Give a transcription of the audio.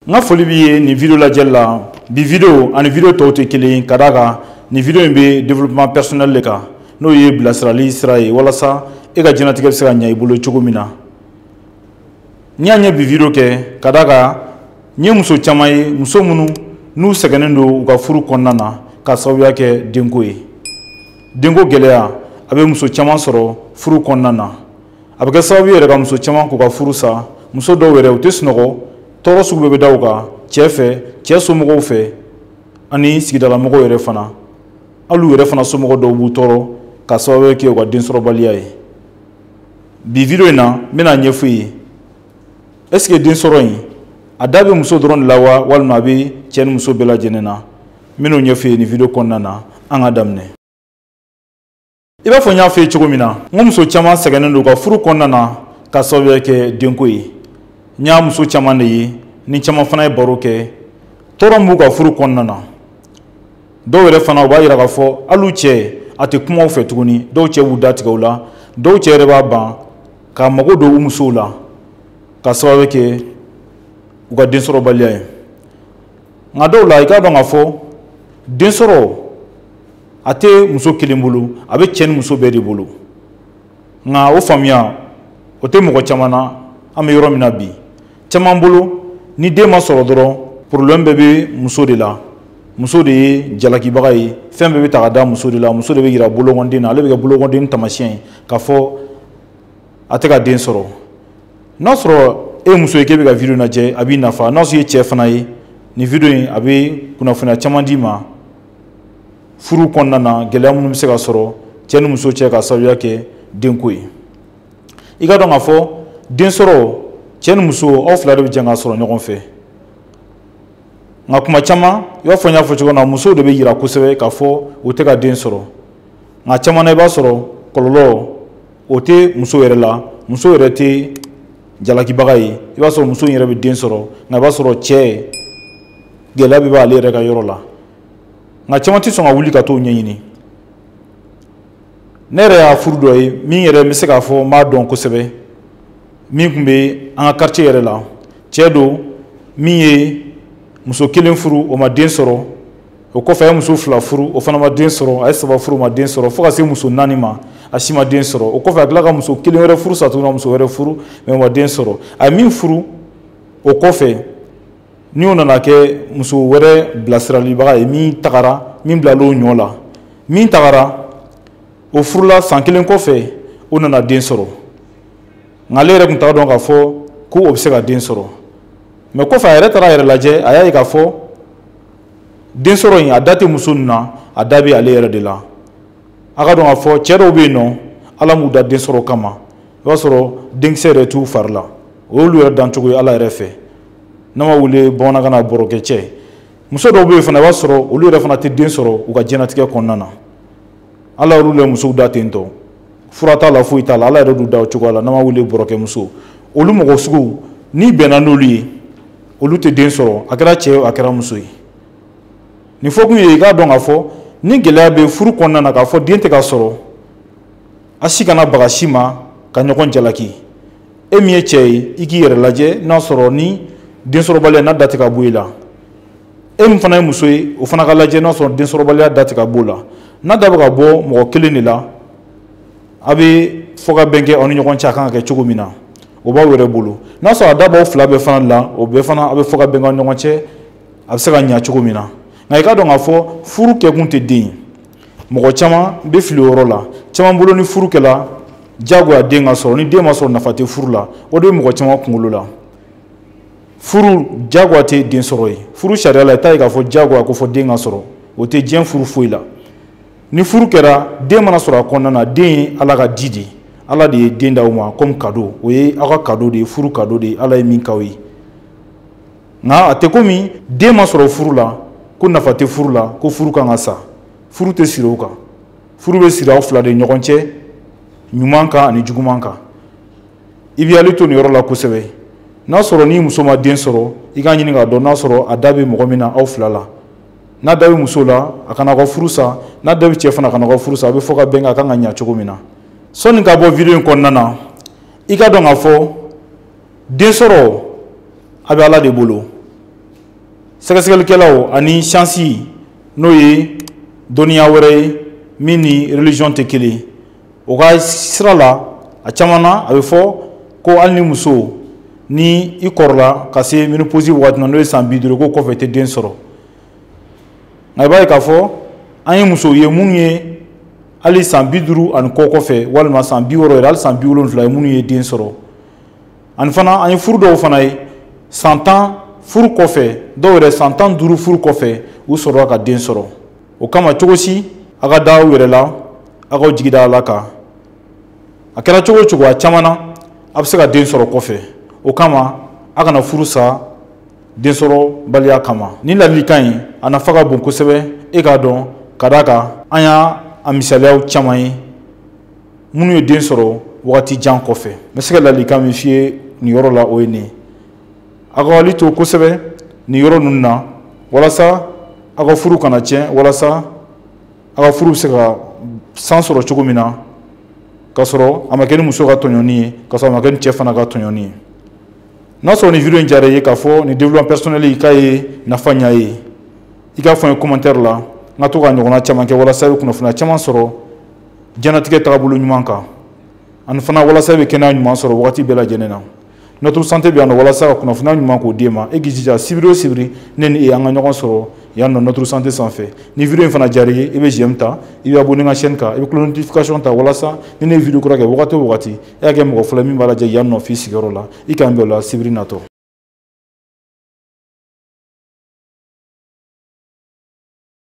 N ka foli b'i ye nin video lajɛli la. Bi video ani video tɔw tɛ kelen ye, ka d'a kan nin video in bɛ développement personnel de kan, n'o ye bilasirali sira ye walasa e ka diɲɛlatigɛ bɛ se ka ɲɛ i bolo cogo min na. N y'a ɲɛ bi video kɛ ka d'a kan n ye muso caman ye, muso minnu n'u sɛgɛnnen don u ka furu kɔnɔna na ka sababuya kɛ denko ye. Denko gɛlɛya a bɛ muso caman sɔrɔ furu kɔnɔna na, a bɛ kɛ sababu yɛrɛ ka muso caman k'u ka furu sa. Muso dɔw yɛrɛ u tɛ sunɔgɔ, tɔɔrɔ sugu bɛɛ bɛ da u kan, cɛ fɛ, cɛ somɔgɔw fɛ ani sigidalamɔgɔw yɛrɛ fana. Hali u yɛrɛ fana somɔgɔ dɔw b'u tɔɔrɔ ka sababu kɛ u ka densɔrɔbaliya ye. Bi video in na n bɛna ɲɛfɔ i ye, est ce que densɔrɔ in a da bɛ muso dɔrɔn de la wa, walima a bɛ cɛ ni muso bɛɛ lajɛlen na? N bɛn'o ɲɛfɔ i ye nin video kɔnɔna na. An ka daminɛ. I b'a fɔ n y'a fɔ i ye cogo min na, n ko muso caman sɛgɛnnen don u ka furu kɔnɔna na ka sababuya kɛ denko ye. N y'a muso caman de ye, ni caman fana ye baro kɛ, tɔɔrɔ min b'u ka furu kɔnɔna na. Dɔw yɛrɛ fana u b'a yira k'a fɔ hali u cɛ a tɛ kuma u fɛ tuguni. Dɔw cɛ b'u da tigɛ u la, dɔw cɛ yɛrɛ b'a ban k'a mago don u musow la ka sababu kɛ u ka densɔrɔbaliya ye. Nka dɔw la i k'a dɔn k'a fɔ densɔrɔ a tɛ muso kelen bolo, a bɛ cɛ ni muso bɛɛ de bolo. Nka o faamuya o tɛ mɔgɔ caman na. An bɛ yɔrɔ min na bi, caman bolo ni den ma sɔrɔ dɔrɔn problème bɛɛ bɛ muso de la. Muso de ye jalakibaga ye, fɛn bɛɛ bɛ ta ka da muso de la. Muso de bɛ yira bolokɔnden na, ale bɛ kɛ bolokɔnden taamasiyɛn ye k'a fɔ a tɛ ka den sɔrɔ. N'a sɔrɔ e muso ye k'e bɛ ka video lajɛ, a b'i nafa. N'a sɔrɔ i ye cɛ fana ye, nin video in a bɛ kunnafoniya caman d'i ma furu kɔnɔna na, gɛlɛya minnu bɛ se ka sɔrɔ cɛ ni muso cɛ ka sababuya kɛ denko ye. I ka dɔn k'a fɔ densɔrɔ cɛ ni muso aw fila de bɛ jɛ ka sɔrɔ ɲɔgɔn fɛ. Nka kuma caman i b'a fɔ n y'a fɔ cogo min na, musow de bɛ yira kosɛbɛ k'a fɔ u tɛ ka den sɔrɔ. Nka caman na i b'a sɔrɔ kɔlɔlɔ o tɛ muso yɛrɛ la, muso yɛrɛ tɛ jalakibaga ye. I b'a sɔrɔ muso in yɛrɛ bɛ den sɔrɔ, nka i b'a sɔrɔ cɛ gɛlɛya bɛ b'ale yɛrɛ ka yɔrɔ la. Nka caman tɛ sɔn ka wuli ka t'o ɲɛɲini. Ne yɛrɛ y'a furu dɔ ye min yɛrɛ n bɛ se k'a fɔ n b'a dɔn kosɛbɛ, min tun bɛ an ka quartier yɛrɛ la. Cɛ don min ye muso kelen furu, o ma den sɔrɔ. O kɔfɛ a ye muso fila furu, o fana ma den sɔrɔ. A ye saba furu, o ma den sɔrɔ, fo ka se muso naani ma, a si ma den sɔrɔ. O kɔfɛ a tilala ka muso kelen wɛrɛ furu sa tuguni, ka muso wɛrɛ furu, mais o ma den sɔrɔ. A ye min furu o kɔfɛ, ni o nana kɛ muso wɛrɛ bilasiralibaga ye, min tagara, min bilal'o ɲɔ la, min tagara o furula san kelen kɔfɛ, o nana den sɔrɔ. Nka ale yɛrɛ tun t'a dɔn k'a fɔ ko o bɛ se ka den sɔrɔ. Mais kɔfɛ a yɛrɛ taara a yɛrɛ lajɛ, a y'a ye k'a fɔ den sɔrɔ in a da tɛ muso ninnu na, a da bɛ ale yɛrɛ de la. A ka dɔn k'a fɔ cɛ dɔw bɛ yen nɔ, Ala m'u da den sɔrɔ kama. I b'a sɔrɔ denkisɛ yɛrɛ t'u fari la, o y'olu yɛrɛ dancogo ye Ala yɛrɛ fɛ. N'a ma wele bamanankan na bɔrɔkɛ cɛ. Muso dɔw bɛ yen fana, i b'a sɔrɔ olu yɛrɛ fana tɛ den sɔrɔ u ka diɲɛlatigɛ kɔnɔna na. Ala y'olu yɛrɛ musow da ten tɔ, fura t'a la, foyi t'a la, Ala yɛrɛ d'u da o cogoya la. N'a ma wele bɔrɔkɛ muso, olu mɔgɔ sugu n'i bɛnna n'olu ye, olu tɛ den sɔrɔ, a kɛra cɛ ye a kɛra muso ye. Nin fɔ kun ye i k'a dɔn k'a fɔ ni gɛlɛya bɛ furu kɔnɔna na k'a fɔ den tɛ ka sɔrɔ, a si kana baga si ma ka ɲɔgɔn jalaki. E min ye cɛ ye, i k'i yɛrɛ lajɛ n'a sɔrɔ ni densɔrɔbaliya n'a da tɛ ka bɔ i la. E min fana ye muso ye, o fana ka lajɛ n'a sɔrɔ densɔrɔbaliya da tɛ ka bɔ o la. N'a da bɛ ka bɔ mɔgɔ kelen de la, a bɛ fɔ ka bɛn kɛ aw ni ɲɔgɔn cɛ a kan ka kɛ cogo min na, o b'aw yɛrɛ bolo. N'a sɔrɔ a da b'aw fila bɛɛ fana la, o bɛɛ fana a bɛ fɔ ka bɛn k'aw ni ɲɔgɔn cɛ, a bɛ se ka ɲa cogo min na. Nka i k'a dɔn k'a fɔ furu kɛkun tɛ den ye. Mɔgɔ caman bɛ fili o yɔrɔ la. Caman bolo ni furu kɛla diyagoya den ka sɔrɔ, ni den ma sɔrɔ nafa tɛ furu la. O de bɛ mɔgɔ caman kunkolo la. Furu diyagoya tɛ den sɔrɔ ye. Furu sariya la, i t'a ye k'a fɔ diyagoya ko fɔ den ka sɔrɔ, o tɛ diɲɛ furu foyi la. Ni furu kɛra, den mana sɔrɔ a kɔnɔna na, den ye Ala ka di de ye. Ala de ye den d'aw ma comme cadeau, o ye aw ka cadeau de ye, furu cadeau de ye, Ala ye min k'aw ye. Nka a tɛ komi den ma sɔrɔ furu la ko nafa tɛ furu la, ko furu kan ka sa. Furu tɛ siri o kan. Furu bɛ siri aw fila de ɲɔgɔn cɛ, ɲuman kan ani juguman kan. I b'i hakili to nin yɔrɔ la kosɛbɛ. N'a sɔrɔ ni muso ma den sɔrɔ, i k'a ɲini k'a dɔn n'a sɔrɔ a da bɛ mɔgɔ min na aw fila la. N'a da bɛ muso la, a kana ka furu sa. N'a da bɛ cɛ fana, a kana ka furu sa. A bɛ fɔ ka bɛn a kan ka ɲa cogo min na. Sɔnni ka bɔ video in kɔnɔna na, i ka dɔn k'a fɔ den sɔrɔ a bɛ Ala de bolo. Sɛgɛsɛgɛlikɛlaw ani science, n'o ye dɔnniya wɛrɛ ye min ni religion tɛ kelen, o ka sira la, a caman na, a bɛ fɔ ko hali ni muso ni i kɔrɔla ka se ménopause waati na, n'o ye san 50, ko kɔfɛ i tɛ den sɔrɔ. Nka i b'a ye k'a fɔ an ye musow ye minnu ye hali san 50 ani kɔ kɔfɛ, walima san 60 yɛrɛ, hali san 70 ye, minnu ye den sɔrɔ. Ani fana, an ye furu dɔw fana ye san 10 furu kɔfɛ, dɔw yɛrɛ san 15 furu kɔfɛ, u sɔrɔla ka den sɔrɔ. O kama, cogo si, a ka da aw yɛrɛ la, aw k'aw jigi da Ala kan. A kɛra cogo o cogo, a caman na, a bɛ se ka den sɔrɔ kɔfɛ. O kama, a kana furu sa densɔrɔbaliya kama. Nin ladilikan in, a nafa ka bon kosɛbɛ, e k'a dɔn, ka d'a kan an y'a a misaliyaw caman ye minnu ye den sɔrɔ wagati jan kɔfɛ. N bɛ se ka ladilikan min f'i ye nin yɔrɔ la, o ye nin ye: a ka hakili to kosɛbɛ nin yɔrɔ ninnu na, walasa aw ka furu kana tiɲɛ, walasa aw ka furu bɛ se ka san sɔrɔ cogo min na, k'a sɔrɔ a ma kɛ ni muso ka tɔɲɔni ye, k'a sɔrɔ a ma kɛ ni cɛ fana ka tɔɲɔni ye. N'a sɔrɔ nin vidéo in diyara i ye, k'a fɔ nin développement personnel k'a ye nafa ɲa ye, i k'a fɔ n ye commentaire la, n ka to ka ɲɔgɔnna caman kɛ, walasa i bɛ kunnafoniya caman sɔrɔ diɲɛlatigɛ taabolo ɲuman kan, ani fana walasa i bɛ kɛnɛya ɲuman sɔrɔ wagati bɛɛ lajɛlen na. Notre Santé bɛ yan nɔ walasa ka kunnafoniya ɲuman k'o d'e ma. E k'i jija, sibiri o sibiri, ne ni e, an ka ɲɔgɔn sɔrɔ yan nɔ Notre Santé sanfɛ. Ni vidéo in fana diyara i ye, i bɛ j'aime ta, i bɛ abonné n ka chaîne kan, i bɛ cloche notification ta, walasa ni ne ye vidéo kura kɛ wagati o wagati, e ka kɛ mɔgɔ fɔlɔ min b'a lajɛ yan nɔ f'i sigiyɔrɔ la. I k'an bɛn o la sibiri natɔ.